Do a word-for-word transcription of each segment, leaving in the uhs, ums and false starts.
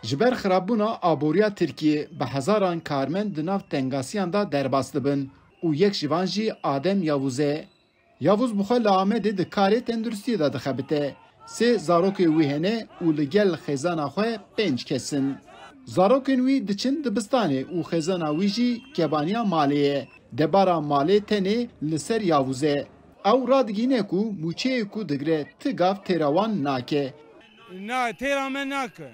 Ji ber xirabûna aboriya Tirkiyê bi hezaran karmend di nav tengasiyan de derbas dibin û yek ji van jî Adem Yavuz e. Yavuz bi xwe li Amedê di karê tenduristiyê de dixebite. Sê zarokê wî hene û li gel xêzana xwe pênc kes in. Zarokên wî diçin dibistanê û xêzana wî jî kebaniya malê ye. Debara malê tenê li ser Yavuz e. Ew radigîne ku mûçeyê ku digre ti gav têra wan nake. Na, têra me nake.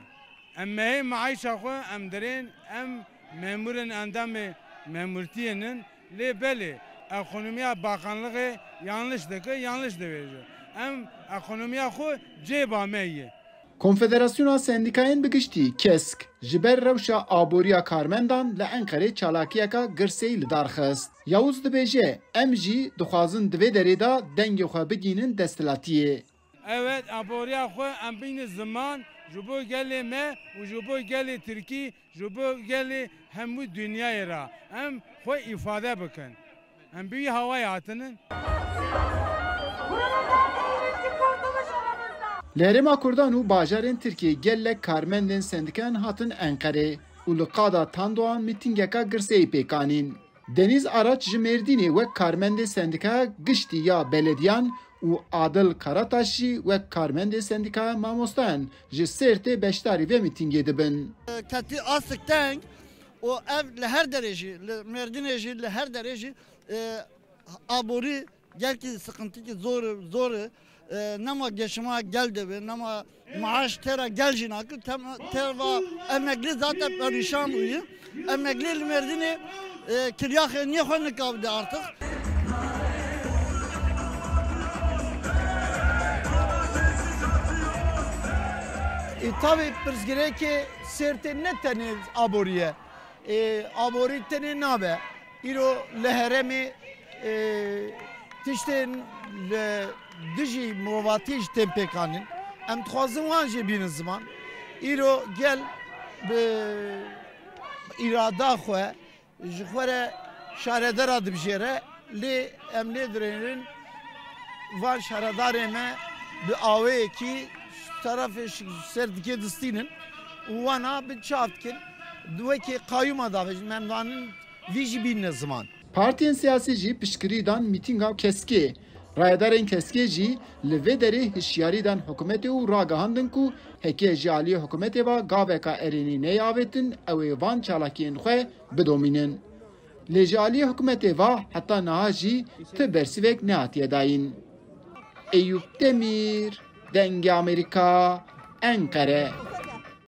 Em mehê meîşa xwe em dirên, em memûrên endamê memûrtiyê nin, lê belê ekonomiya bakanlixê yanlış dike, yanlış dibêje. Em ekonomiya xwe cêba me ye. Konfederasyona Sendîkayên bi giştî, kesk, ji ber rewşa aboriya karmendan li Enqerê çalakiyeka girseyî li dar xist. Yavuz dibêje, em jî dixwazin di vê derê de dengê xwe bigînin desthilatiyê. Evet, aboriya xwe em bîne ziman ji bo gelê me û ji bo gelê Tirkî, ji bo gelê hemû dinyayê re em xwe îfade bikin. Em bi wî hawayê hatinin. Li Herêma Kurdan û bajarên Tirkiyê gelek karmendên sendîkayan hatin Enqerê û li qada Tandoğan mîtîngeka girseyî pêk anîn. Deniz Araç ji Mêrdînê wek karmendê sendîkaya giştî ya belediyan û Adil Karataş jî wek karmendê sendîkaya mamostayan ji Sêrtê beşdarî vê mîtîngê dibin. Ketî asik teng û ev li her derê jî, li Mêrdînê jî, li her derê jî, e, aborî gelkî sıkıntı ki zor, zor, e, nema geçima gel de be, nema maaş tera gel jî nakir, tema, teva emekli zaten perişan bûye. Emekli li Mêrdînê, e, kirya xêniyê xwe nikavde artık. E, tabi pirsgirêkê Sêrtê ne tenê aboriye. E, aborî tenê nabe. Îro li herêmê, e, tiştên li dijî mirovatî jî tên pêkanin. Em dixwazin wan jî bînin ziman. Îro gel bi îrada xwe ji xwe re şaredera dibijêre, lê em lê dirênin van şaredarê me bi aweyekî tarafê şi-, ser dikê distînin û wana bi çav dikin. Wekî qayûma davêjin, em danin vî jî bînine ziman. Partiyên siyasî jî piştgirî dan mîtînga keskê. Rayedarên keskê jî li vê derê hişyarî dan hikûmetê û ragihandin ku heke ji aliyê hikûmetê ve gaveka erênî neyê avêtin, ew ê van çalakiyên xwe bidomînin. Lê ji aliyê hikûmetê ve heta niha jî ti bersivek nehatiye dayîn. Eyûp Demîr, Dengê Amerîka, Enqere.